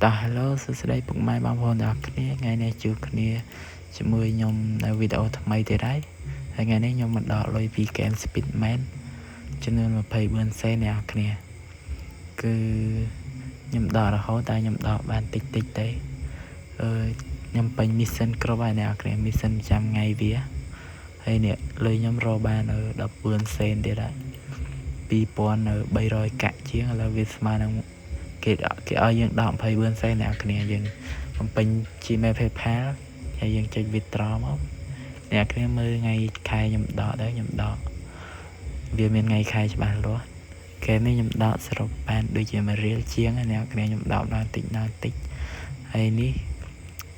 តោះ Hello សួស្តីពុកម៉ែបងប្អូនទាំងអស់គ្នា។ថ្ងៃនេះជួបគ្នាជាមួយខ្ញុំនៅវីដេអូថ្មីទៀតហើយហើយថ្ងៃនេះខ្ញុំមកដកលុយពី Game Speedman ចំនួន24សេនអ្នកនរគ្នា។គឺខ្ញុំដករហូតតែខ្ញុំដកបានតិចតិចទេ។ខ្ញុំពេញ mission គ្រប់ហើយអ្នកនរគ្នា mission ប្រចាំថ្ងៃវាហើយនេះលុយខ្ញុំរកបាន14សេនទៀតហើយ2300កាក់ជាងឥឡូវវាស្មើនឹងគេគេឲ្យយើងដក24សេនអ្នកគ្នា។យើងបំពេញ Gmail PayPal ហើយយើងចុច withdraw មកអ្នកគ្នាមើលថ្ងៃខែខ្ញុំដកទៅខ្ញុំដកវាមានថ្ងៃខែច្បាស់លាស់ហ្គេមនេះខ្ញុំដកសរុបបានដូចជា1រៀលជាងអ្នកគ្នាខ្ញុំដកដល់តិចដល់តិចហើយនេះ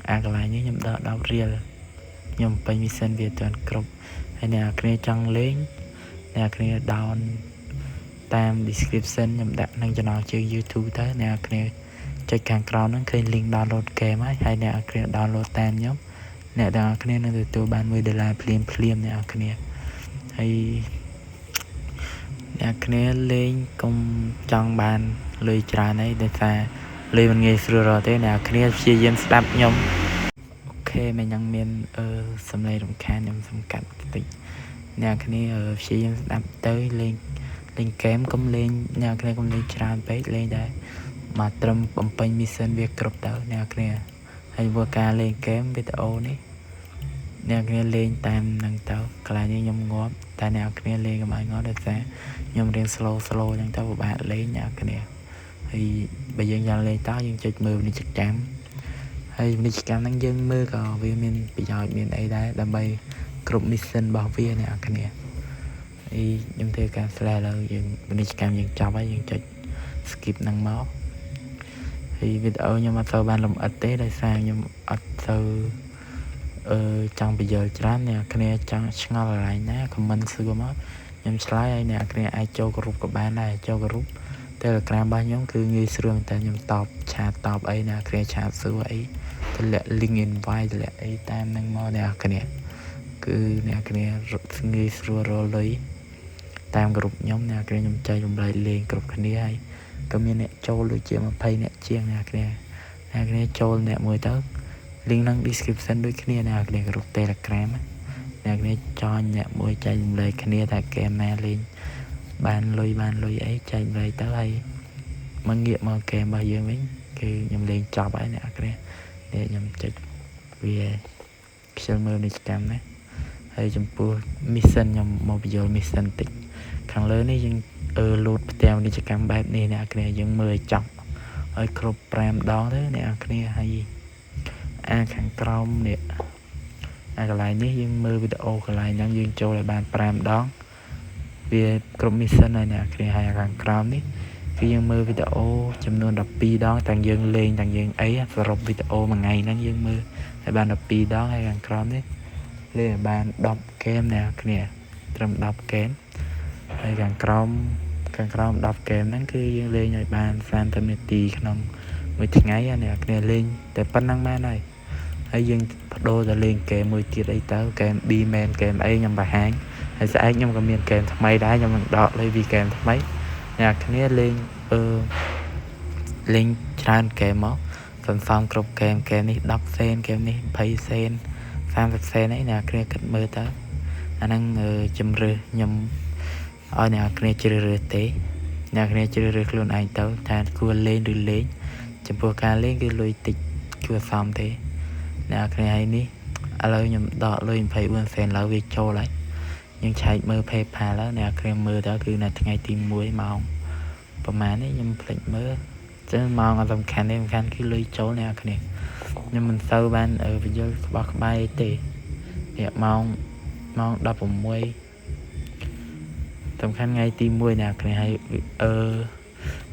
អាកន្លែងនេះខ្ញុំដក10រៀលខ្ញុំពេញ mission វាទាន់គ្រប់ហើយអ្នកគ្នាចង់លេងអ្នកគ្នា down តាម description ខ្ញុំដាក់ក្នុងចំណងជើង YouTube ទៅអ្នកគ្នាចុចខាងក្រោមហ្នឹងឃើញ link download game ហើយហើយអ្នកគ្នា download តាមខ្ញុំអ្នកទាំងអស់គ្នានឹងទទួលបាន1ដុល្លារភ្លាមភ្លាមអ្នកគ្នាហើយអ្នកគ្នាលេងកុំចង់បានលុយច្រើនអីដោយសារលុយមិនងាយស្រួលរកទេអ្នកគ្នាព្យាយាមស្ដាប់ខ្ញុំOK មិនយ៉ាងមានអឺសំឡេងរំខានខ្ញុំសំកាត់តិចអ្នកគ្នាព្យាយាមស្ដាប់ទៅលេងលេងហ្គេមកុំលេងអ្នកគ្នាកុំលេងច្រើនពេកលេងតែមកត្រឹមបំពេញ mission វាគ្រប់ទៅអ្នកគ្នាហើយព្រោះការលេងហ្គេមវីដេអូនេះអ្នកគ្នាលេងតាមនឹងទៅកន្លែងនេះខ្ញុំងាប់តែអ្នកគ្នាលេងកុំឲ្យងាប់ដោយសារខ្ញុំរៀន slow slow អញ្ចឹងទៅពិបាកលេងអ្នកគ្នាហើយបើយើងចង់លេងតើយើងចុចមើលពាណិជ្ជកម្មហើយពាណិជ្ជកម្មហ្នឹងយើងមើលក៏វាមានប្រយោជន៍មានអីដែរដើម្បីគ្រប់ mission របស់វាអ្នកគ្នាហើយខ្ញុំធ្វើការ slash ឥឡូវយើងពាណិជ្ជកម្មយើងចប់ហើយយើងចុច skip ហ្នឹងមកហើយវីដេអូខ្ញុំអត់សូវបានលម្អិតទេដោយសារខ្ញុំអត់សូវចង់បញ្យល់ច្រើនអ្នកគ្នាចង់ឆ្ងល់កន្លែងណា comment សួរមកខ្ញុំឆ្លើយហើយអ្នកគ្នាអាចចូលក្រុមក៏បានដែរចូលក្រុម Telegram របស់ខ្ញុំគឺងាយស្រួលមែនតើខ្ញុំតប chat តបអីអ្នកគ្នា chat សួរអីទម្លាក់ link invite ទម្លាក់អីតាមនឹងមកអ្នកគ្នាគឺអ្នកគ្នាងាយស្រួលរកលុយតាមក្រុមខ្ញុំអ្នកគ្នាខ្ញុំចែករំលែកលេងគ្រប់គ្នាហើយក៏មានអ្នកចូលដូចជា20អ្នកជាងអ្នកគ្នាអ្នកគ្នាចូលអ្នកមួយទៅ link ក្នុង description ដូចគ្នាអ្នកគ្នាក្រុម Telegram អ្នកគ្នាចอยអ្នកមួយចែករំលែកគ្នាថាហ្គេមណាលេងបានលុយបានលុយអីចែករំលែកទៅហើយមកងាកមកហ្គេមរបស់យើងវិញគឺខ្ញុំលេងចប់ហើយអ្នកគ្នានេះខ្ញុំចុចវាខ្ជិលមើលនេះកម្មណាហើយចំពោះ mission ខ្ញុំមកបញ្យល់ mission តិចខាងលើនេះយើងអឺលោតផ្ទាំងពាណិជ្ជកម្មបែបនេះអ្នកគ្នាយើងមើលឲ្យចប់ឲ្យគ្រប់5ដងទៅអ្នកគ្នាហើយអាខាងក្រោមនេះអាកន្លែងនេះយើងមើលវីដេអូកន្លែងហ្នឹងយើងចូលឲ្យបាន5ដងវាគ្រប់ mission ហើយអ្នកគ្នាហើយខាងក្រោមនេះគឺយើងមើលវីដេអូចំនួន12ដងទាំងយើងលេងទាំងយើងអីសរុបវីដេអូមួយថ្ងៃហ្នឹងយើងមើលឲ្យបាន12ដងហើយខាងក្រោមនេះលេងឲ្យបាន10ហ្គេមអ្នកគ្នាត្រឹម10ហ្គេមហើយខាងក្រោម10ហ្គេមហ្នឹងគឺយើងលេងឲ្យបាន30នាទីក្នុងមួយថ្ងៃអ្នកគ្នាលេងតែប៉ុណ្្នឹងបានហើយហើយយើងបដូរទៅលេងហ្គេមមួយទៀតអីទៅហ្គេម B-Man ហ្គេមអីខ្ញុំបង្ហាញហើយស្អែកខ្ញុំក៏មានហ្គេមថ្មីដែរខ្ញុំនឹងដកលេងពីហ្គេមថ្មីអ្នកគ្នាលេងអឺលេងច្រើនហ្គេមមកសន្សំគ្រប់ហ្គេមហ្គេមនេះ10សេនហ្គេមនេះ20សេន30សេនអីអ្នកគ្នាគិតមើលទៅអាហ្នឹងជំរឿខ្ញុំឲ្យអ្នកគ្នាជ្រើសរើសទេអ្នកគ្នាជ្រើសរើសខ្លួនឯងទៅថាគួរលេងឬលេងចំពោះការលេងគឺលុយតិចគួរសមទេអ្នកគ្នាហើយនេះឥឡូវខ្ញុំដកលុយ24សេនឡើយវាចូលហើយយើងឆែកមើល PayPal ហើយអ្នកគ្នាមើលទៅគឺនៅថ្ងៃទី1ម៉ោងប្រហែលនេះខ្ញុំភ្លេចមើលចឹងម៉ោងអត់សំខាន់ទេសំខាន់គឺលុយចូលអ្នកគ្នាខ្ញុំមិនសូវបានបញ្យល់ក្បោះក្បាយអីទេនេះម៉ោងម៉ោង16សំខាន់ថ្ងៃទី1អ្នកគ្នាហើយអឺ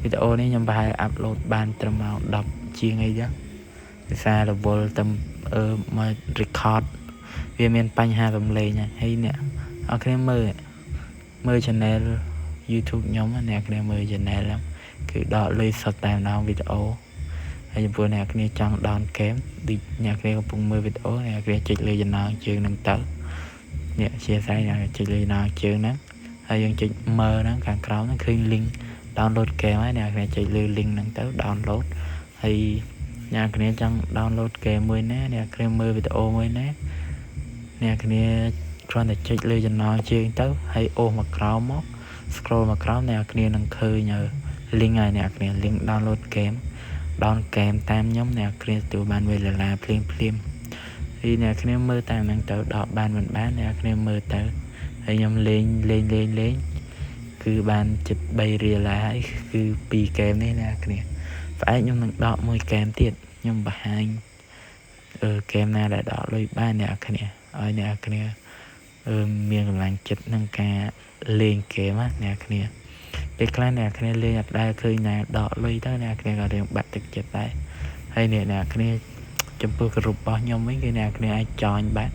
វីដេអូនេះខ្ញុំប្រហែល upload បានត្រឹមម៉ោង10ជាងអីចឹងភាសាររវល់ទៅអឺមក record វាមានបញ្ហាសំឡេងហើយអ្នកអរគ្នាមើលមើល channel YouTube ខ្ញុំអ្នកគ្នាមើល channel ហ្នឹងគឺដកលុយសុទ្ធតែម្ដងវីដេអូហើយចំពោះអ្នកគ្នាចង់ down game ដូចអ្នកគ្នាកំពុងមើលវីដេអូអ្នកគ្នាចុចលើចំណងជើងហ្នឹងទៅនេះអធិស្ឋានអ្នកចុចលើចំណងជើងហ្នឹងហើយយើងចុចមើលហ្នឹងខាងក្រោមហ្នឹងឃើញ link download game ហើយអ្នកគ្នាចុចលើ link ហ្នឹងទៅ download ហើយ អ្នកគ្នាចង់ download game មួយណាអ្នកគ្នាមើលវីដេអូមួយណាអ្នកគ្នាគ្រាន់តែចុចលើចំណងជើងទៅហើយអូសមកក្រោមមក scroll មកក្រោមអ្នកគ្នានឹងឃើញ link ហើយអ្នកគ្នា link download game down game តាមខ្ញុំអ្នកគ្នាទទួលបាន1ដុល្លារភ្លាមភ្លាមហើយអ្នកគ្នាមើលតាមហ្នឹងទៅដកបានមិនបានអ្នកគ្នាមើលទៅហើយខ្ញុំលេងលេងលេងលេងគឺបានជិត3រៀលហើយគឺ2ហ្គេមនេះអ្នកគ្នាស្អែកខ្ញុំនឹងដកមួយហ្គេមទៀតខ្ញុំបង្ហាញអឺហ្គេមណាដែលដកលុយបានអ្នកគ្នាឲ្យអ្នកគ្នាអឺមានកម្លាំងចិត្តក្នុងការលេងហ្គេមណាអ្នកគ្នាពេលខ្លះអ្នកគ្នាលេងអត់ដែលឃើញណាដកលុយទៅអ្នកគ្នាក៏រៀងបាក់ទឹកចិត្តដែរហើយអ្នកអ្នកគ្នាចំពោះក្រុមរបស់ខ្ញុំវិញគឺអ្នកគ្នាអាច join បាន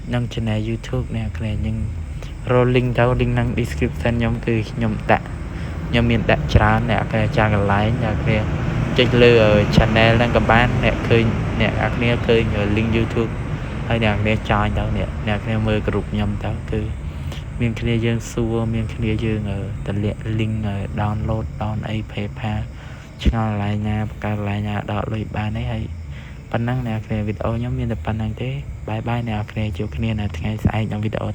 ក្នុង channel YouTube អ្នកគ្នានឹងរក link ទៅ link ក្នុង description ខ្ញុំគឺខ្ញុំដាក់ខ្ញុំមានដាក់ច្រើនអ្នកគ្នាច្រើនកន្លែងអ្នកគ្នាចុចលើ channel ហ្នឹងក៏បានអ្នកឃើញអ្នកគ្នាឃើញ link YouTube ហើយអ្នកគ្នា join ទៅអ្នកអ្នកគ្នាមើលក្រុមខ្ញុំទៅគឺមានគ្នាយើងសួរមានគ្នាយើងតម្លាក់ link download down អី PayPal ឆ្ងល់កន្លែងណាបង្កើតកន្លែងណាដកលុយបានអីហើយប៉ុណ្ណឹងអ្នកគ្នាវីដេអូខ្ញុំមានតែប៉ុណ្ណឹងទេbye bye អ្នកគ្នាជួបគ្នានៅថ្ងៃស្អែកក្នុងវីដេអូ។